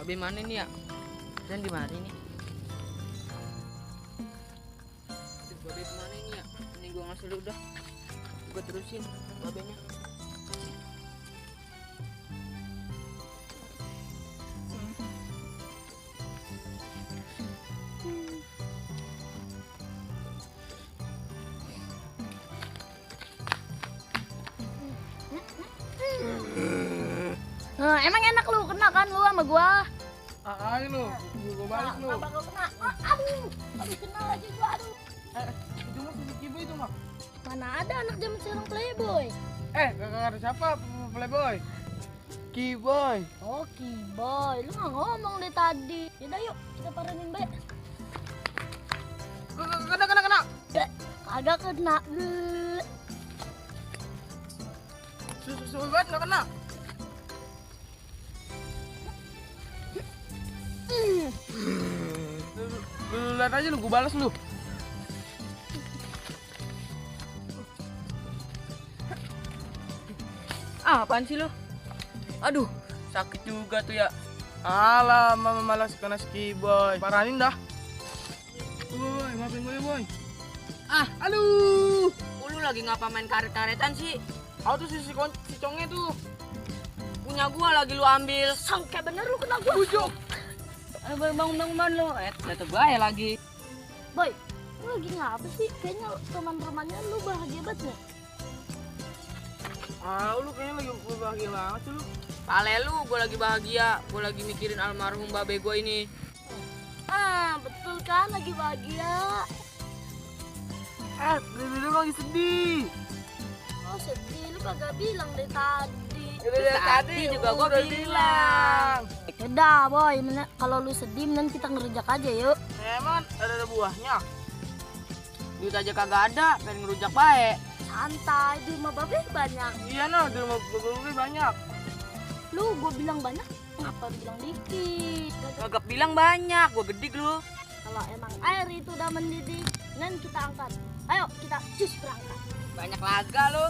Babe mana nih ya? Dan di mana nih? Babe kemana ini ya? Ini gua ngasih dulu udah. Gua terusin babenya. Nah, emang enak lu kena kan lu sama gua? Ayo lu, gua balik lu. Nggak bakal kena. Aduh kena lagi gua aduh. Itu mah si Kiboy itu mah. Mana ada anak zaman sekarang playboy? Kakak ada siapa playboy? Kiboy. Oh Kiboy, lu nggak ngomong deh tadi. Yaudah yuk kita paranin baik. Kena. Kagak kena. Susu banget nggak kena. Lu lihat aja lu, gua balas lu. Apaan sih lu? Aduh, sakit juga tuh ya. Alah, mama malas kena si Kiboy. Parahin dah. Boy, maafin gue ya, Boy. Aduh. Lu lagi ngapa main karet-karetan sih? Aku tuh si congnya tuh. Punya gua lagi lu ambil. Sangka bener lu kena gua. Bujuk. Bangun lu. Jatuh bahaya lagi. Boy, lu lagi ngapa sih? Kayaknya teman-temannya lu bahagia banget ya? Lu kayaknya lagi bahagia banget sih lu. Pale lu, gua lagi bahagia. Gua lagi mikirin almarhum babe gua ini. Betul kan lagi bahagia. Lu lagi sedih. Oh sedih, lu kagak bilang dari tadi. Tadi juga gua udah bilang. Udah boy, kalau lu sedih mending kita ngerujak aja yuk. Emang ada buahnya? Duit aja kagak ada, pengen ngerujak bae. Santai, di rumah babe banyak. Iya no, di rumah gue banyak. Lu gue bilang banyak, kenapa bilang dikit? Kagak bilang banyak, gua gedik lu. Kalau emang air itu udah mendidih, then kita angkat. Ayo kita cus berangkat. Banyak laga lu.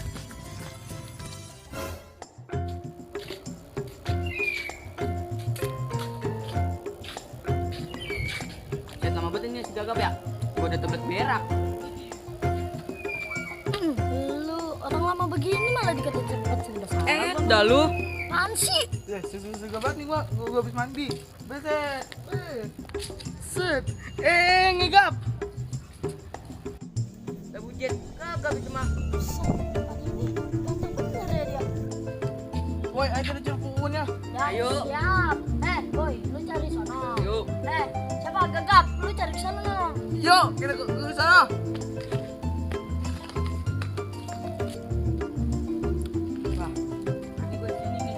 Cet lama banget ini si Gagap ya. Gua udah tebelet berak. Lu orang lama begini malah dikata cepet sih udah salah. Dah lu. Apaan sih? Ya, susu banget nih gua habis mandi. Beset. Set. Ngegap. Udah bujet. Kagak bisa mah. Ganteng bener ya dia. Woi, ayo kita cari pupunnya. Ya, Ayo. siap. Boy, lu cari sono. Yuk. Siapa Gagap? Lu cari ke sana. Yuk, kita ke sana. Wah, tadi gua di sini nih.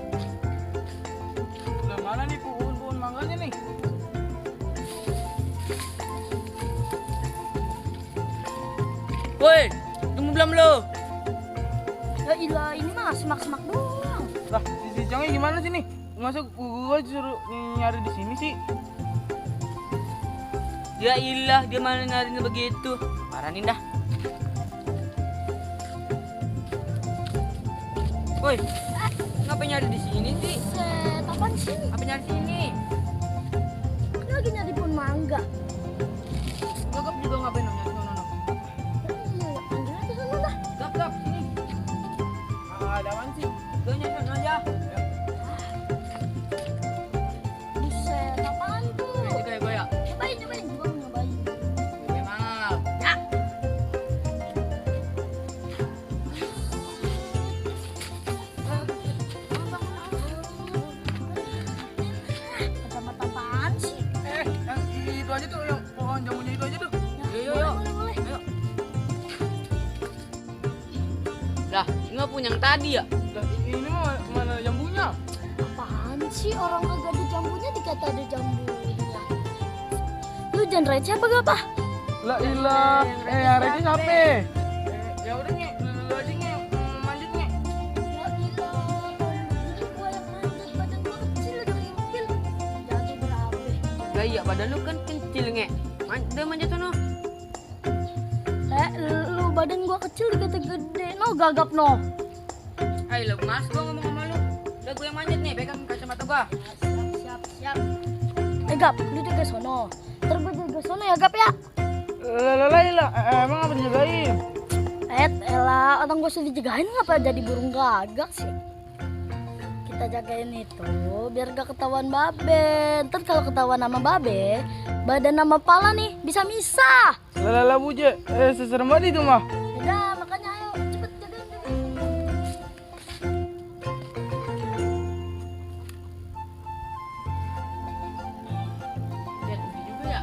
Udah mana nih pohon mangganya nih? Woi, tunggu belum lu? Ya ilah, ini mah semak-semak doang. Lah, si congnya gimana sih nih? Masa gua disuruh nyari di sini sih? Ya ilah, dia malah nyarinya begitu. Paranin dah. Woi, ngapa nyari di sini sih? Set, apaan sih? Apa nyari sini? Kan lagi nyari pohon mangga. Gagap juga ngapain nyari sono? Iya, panggil aja sana dah. Gap, sini. Ada apaan sih? Tuh nyari sono aja. Buset, apaan tuh? Ini kayak gue ya. Nyobain, gua mau nyobain. Memang. Ya. Kacamata apaan sih? Yang itu aja tuh, yang pohon jamunya itu aja tuh. Yuk. Boleh. Ayo. Lah, ini mah punya yang tadi ya? Lah, ini mah mana jambunya? Apaan sih orang kagak ada jambunya dikata ada jambunya? Lu jangan receh apa gak, Pak? Lah ilah, yang receh siapa? Ya udah nih, lu aja nih yang manjat nih. Ya ilah, ini gua yang manjat, badan gua kecil dari mobil. Jadi berapa? Lah iya, badan lu kan kecil nge. Udah manjat sono. Lu badan gua kecil dikata gede. No, Gagap no. Ayo lu mas, gua ngomong sama lu. Udah gue yang manjat nih, pegang kacamata gua. Siap. Gap, lu jaga sono. Terus gue jaga sono ya Gap ya. Lah, emang apa dijagain? Elah, orang gue sudah dijagain ngapa jadi burung gagak sih? Kita jagain itu biar gak ketahuan babe. Ntar kalau ketahuan sama babe, badan sama pala nih bisa misah. Lah buje, serem banget itu mah. Udah, makanya ayo cepet jagain. Lihat ini juga ya.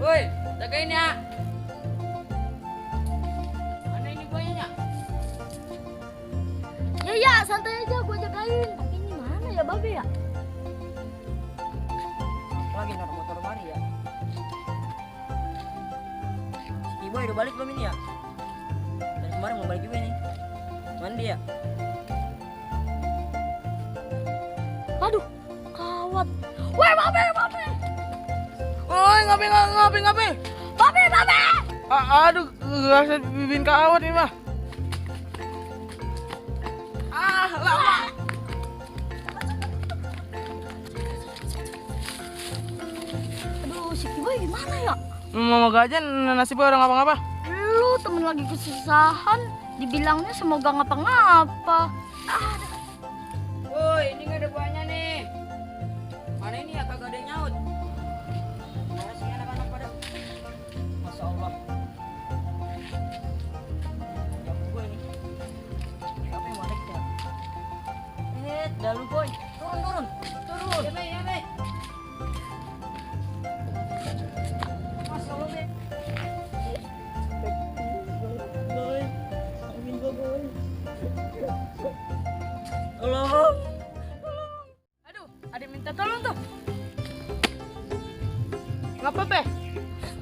Woi, jagain ya. Mana ini buayanya? Ya, santai aja gue jagain. Tapi ini mana ya babe ya? Lagi naruh motor mari ya. Si Boy udah balik belum ini ya? Dari kemarin mau balik juga nih. Mandi ya? Aduh, kawat. Woi, babe. Woi, ngapain? Babe. Aduh, gak usah bikin kawat ini mah. Lama. Aduh, si Kiboy gimana ya? Mau gajian nasibnya orang ngapa-ngapa? Lu temen lagi kesusahan, dibilangnya semoga ngapa-ngapa. Woi, ini nggak ada buahnya nih. Mana ini ya kagak ada yang nyaut. Mana sih anak-anak pada? Masya Allah. Yang gue nih. Apa yang balik ya? Dah lu Boy. Turun. Ya be. Masya Allah be. Boy. Amin Boy. Tolong. Aduh, ada yang minta tolong tuh. Ngapa be?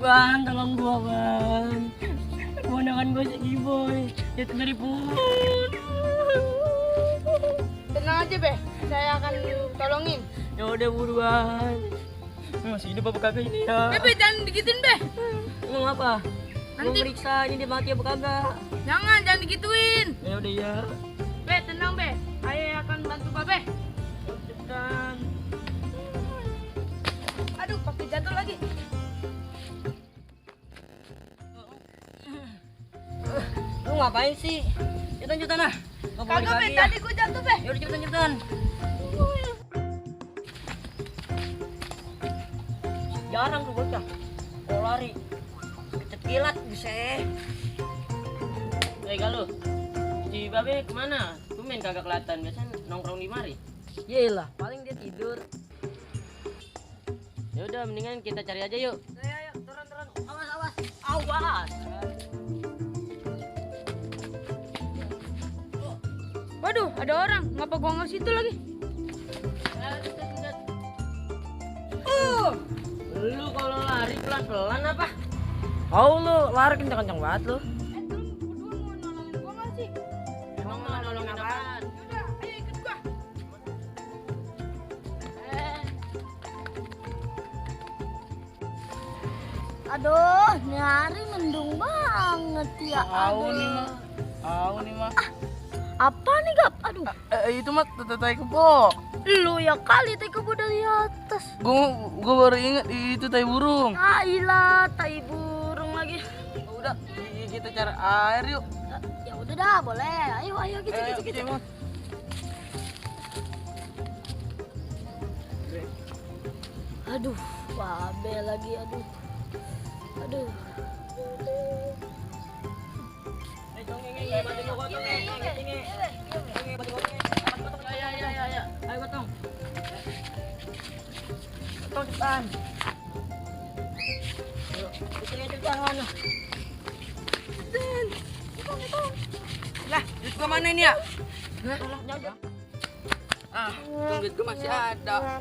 Bang, tolong gua bang. Kemenangan gue si Boy. Dia tuh dari pun. Tenang aja be, saya akan tolongin. Ya udah buruan. Masih hidup apa kagak ini ya? Be, jangan digituin be. Emang apa? Mau Nanti- meriksa ini dia mati apa kagak? Jangan digituin. Ya udah ya. Be, tenang be. Ayah akan bantu babe. Cepetan. Aduh, pakai jatuh lagi. Lu ngapain sih? Cepetan ah. Nggak boleh Kagak be, lagi ya. tadi gua jatuh be. Ya udah cepetan. Jarang tuh bocah. Kalau lari. Kecekilat buset. Galuh, si Babe kemana? Tumben kagak kelihatan, biasanya nongkrong di mari. Yelah, paling dia tidur. Ya udah, mendingan kita cari aja yuk. Ayo, turun. Awas. Awas. Waduh, ada orang. Ngapa gua nggak situ lagi? Lu kalau lari pelan-pelan apa? Oh lu lari kencang-kencang banget lu. Berdua mau nolongin gua nggak sih? Emang mau nolongin apaan? Yaudah, ayo ikut gua. Aduh, ini hari mendung banget ya. Tahu Aduh. nih mah. Apa nih Gap? Aduh, Itu mah tai kebo. lu ya kali tai kebo dari atas. Gue baru inget itu tai burung. Ilah, tai burung lagi. Udah, kita cari air yuk. Ya udah dah, boleh. Ayo gitu. Cimot. Aduh, babe lagi aduh. Ya. Ayo gotong. Gotong cepetan. Yuk, kita jangan. Lah, duit gua mana ini ya? Jauh. Ah, duit gua masih ada.